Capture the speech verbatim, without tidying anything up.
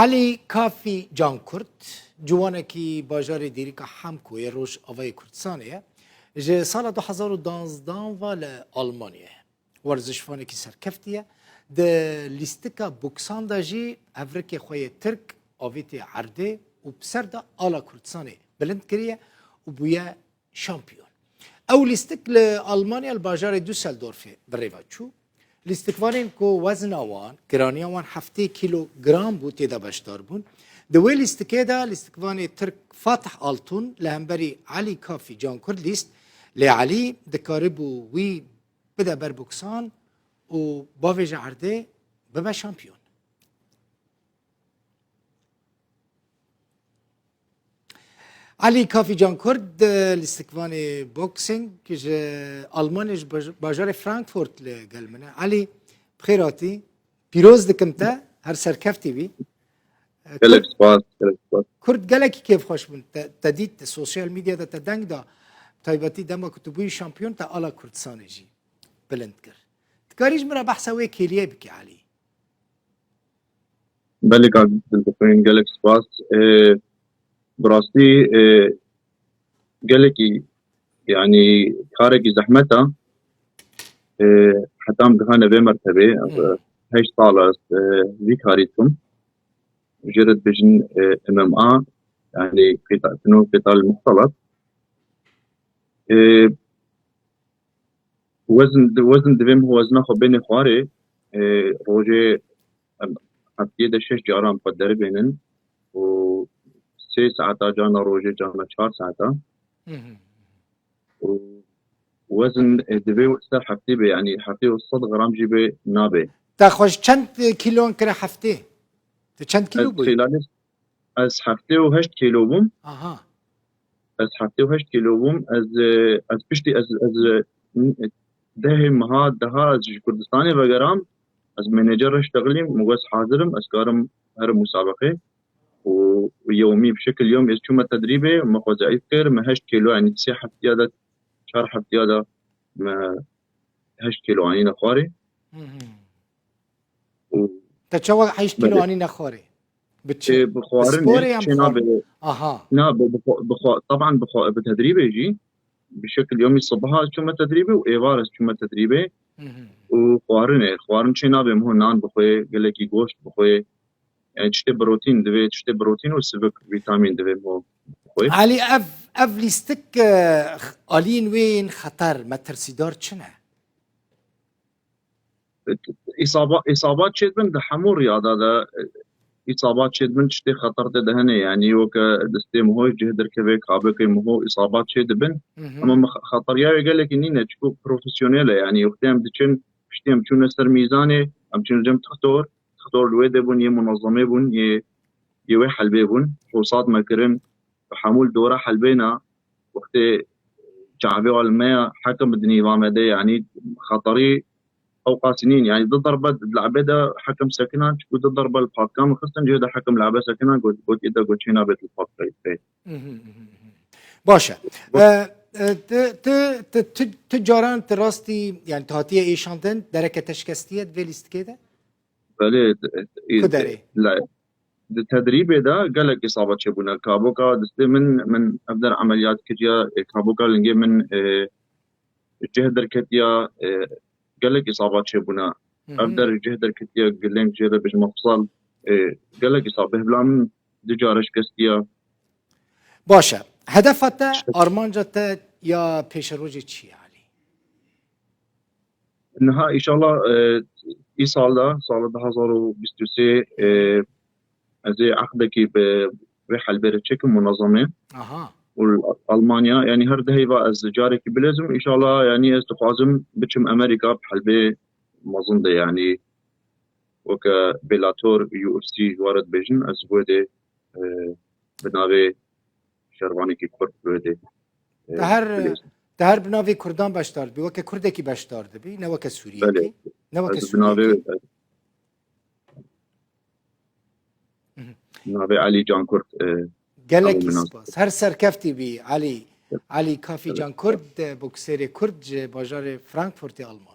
Elî Kafî Cankurd, ciwanekî bajarê Dêrika Hemko yê Rojavayê Kurdistanê ye. Ji sala du hezar û danzdan ve li Almanyayê ye. Werzişvanekî serkeftî ye. Di lîstika boksan de jî hevrikê xwe yê Tirk avêtiye erdê û bi ser de ala Kurdistanê bilind kiriye û bûye şampiyon. Ew lîstik li Almanya li bajarê Düsseldorfê bi rê ve çû. Lîstikvanên ku wezna wan, giraniya wan heftê kîlogram bû, tê de beşdar bûn. Di wê lîstikê de lîstikvanê Tirk Fatih Altun li hemberî Elî Kafî Cankurd lîst, lê Elî dikaribû wî bide ber boksan û bavêje erdê, bibe şampiyon. Elî Kafî Cankurd, lîstikvanê boksing ji Almanyayê, ji baj-, bajarê Frankfurt li gel min e. Elî, bi xêr hatî. Pîroz dikim te, her serkeftî bî. Gelek Kurd, spas, gelek spas. Kurd gelekî kêfxweş bûn. Te, te dît, te sosyal medyada te deng da. Taybetî dema ku tu bûyî şampiyon, te ala Kurdistanê jî bilind kir. Dikarî ji min re behsa wê kêliyê bikî, Elî? Belê kak Dilxwîn, gelek spas. Ê, bi rastî, ê, gelekî, yanî karekî zehmet e. Ê, heta em gihane vê mertebê, Hmm. heşt sal e ez, ê, vî karî dikim. Jê re dibêjin, ê, M M A, yanî qîta-, fünûn qîtal muxtelat. Ê, Wezn, wezn divêm wezna xwe bêne xwarê, e, rojê, em, heftiyê de şeş caran xwe deribênin û sê saeta cana rojê cana çar saeta. Hı hı. Û wezn, e, divê ser heftê be, yanî heftê û sed gram jî be nabe. Te xwe ji çend kilon kire heftê? Tu çend kilo bûyî? Xêlalê Ez heftê û heşt kîlo bûm. Aha. Ez heftê û heşt kîlo bûm. Ez, e, ez piştî ez, ez, e, dehê meha, deha ez ji Kurdistanê vegeram. Ez menajer re ştexilîm, min got, ez hazir im, ez karim herim musabeqê. Û yewmî bi şekil yewmî ez çûme tedrîbê, min xwe zeîf kir, min heşt kîlo, yanî sê heftiya de, çar heftiya de min heşt kîlo anîne xwarê. Hı hı. Û Te çawa heşt kîlo Belê. anîne xwarê? Bi çi? Ê, bi xwarin Sporê ê, yan çê bi xwar-, nabe. Aha. Na, bi, bi xwa-, bi xwa-, taban bi xwa-, bi tedrîbê jî, bi şekil yomî sibiha ez çûme tedrîbê û êvar ez çûme tedrîbê. Hı hı. Û xwarin ê, xwarin çê nabe, miho nan bixwe, gelekî goşt bixwe. Yani tiştê protein divê, tiştê protein û sivik, vîtamîn divê miho bixwe. Elî, ev, ev lîstik, e, aliyên wê yên xeter, metirsîdar çi ne? Îsaba-, îsabat çêdibin di hemû riyada de, e, îsabat çêdibin, tiştê xeter tê de hene, yanî weke destê miho cih derkeve, kabekê miho îsabat çêdibin. Hı hı. Ama mi-, xeteriya wê gelekî nîne, çiku profesyonel e, yanî wextê em diçin, piştî em çûne ser mîzanê, em çûne cem tixtor, tixtor li wê de bûn, yê munezemê bûn, yê, yê wê helbê bûn, fûrsat me kirin, bi hemû li dora helbêna, wextê çavê almeya hekim bi dinî va me de, yanî xeterî ew qasî nîn, yanî du derbe di lehbê de hekim sekinan, çiku du derbe li patka min xistin, cihê de hekim lehbe sekinan, got, got, ê de got, çê nabêt li patka. Mhm, mhm, mhm. Baş e. Baş. E, e, tu, tu, tu, tu, tu caran tu rastî, yani tu hatiye êşandin, dereke te şikestiye di vê lîstikê de? Belê, di, Ku derê? la-, di tedrîbê de gelek îsaba çêbûne. Kaboka distê min, min ev der emeliyat kiriya, e, kaboka lingê min, e, cih derketiya, e, gelek îsaba çêbûne. Hı hı. Ev der cih derketiya, giling jê de bijim mefsal, e, gelek îsab bihbila min du cara şikestiya. Baş e. Hedefa te, Şik- armanca te ya pêşerojê çi ye, Elî? Niha, înşallah, e, îsal de, sala du hezar û bîst û sê, e, ez ê eqdekî bi vê helbê re çêkim, munezemê. Aha. Û li Almanya, yanî her dehê va ez carekî bilezim, înşallah, yanî ez dixwazim biçim Amerîka bi helbê mezin de, yanî weke Bellator, U F C ji we re dibêjin, ez ji bo dê, e, bi navê şervanekî Kurd bi wê dê, e, Te her, bilêzim. Te her bi navê Kurdan beşdar dibî, weke Kurdekî beşdar dibî, ne weke Sûriyekî, Belê. Ne weke Ez bi navê, Sûriyekî. Mhm. Navê Elî Cankurd, e, Gelekî hemû minan. Spas. Her serkeftî bî, Elî. Elî Kafî Evet. Cankurd, e, boksêrê Kurd ji bajarê Frankfurtê Alman.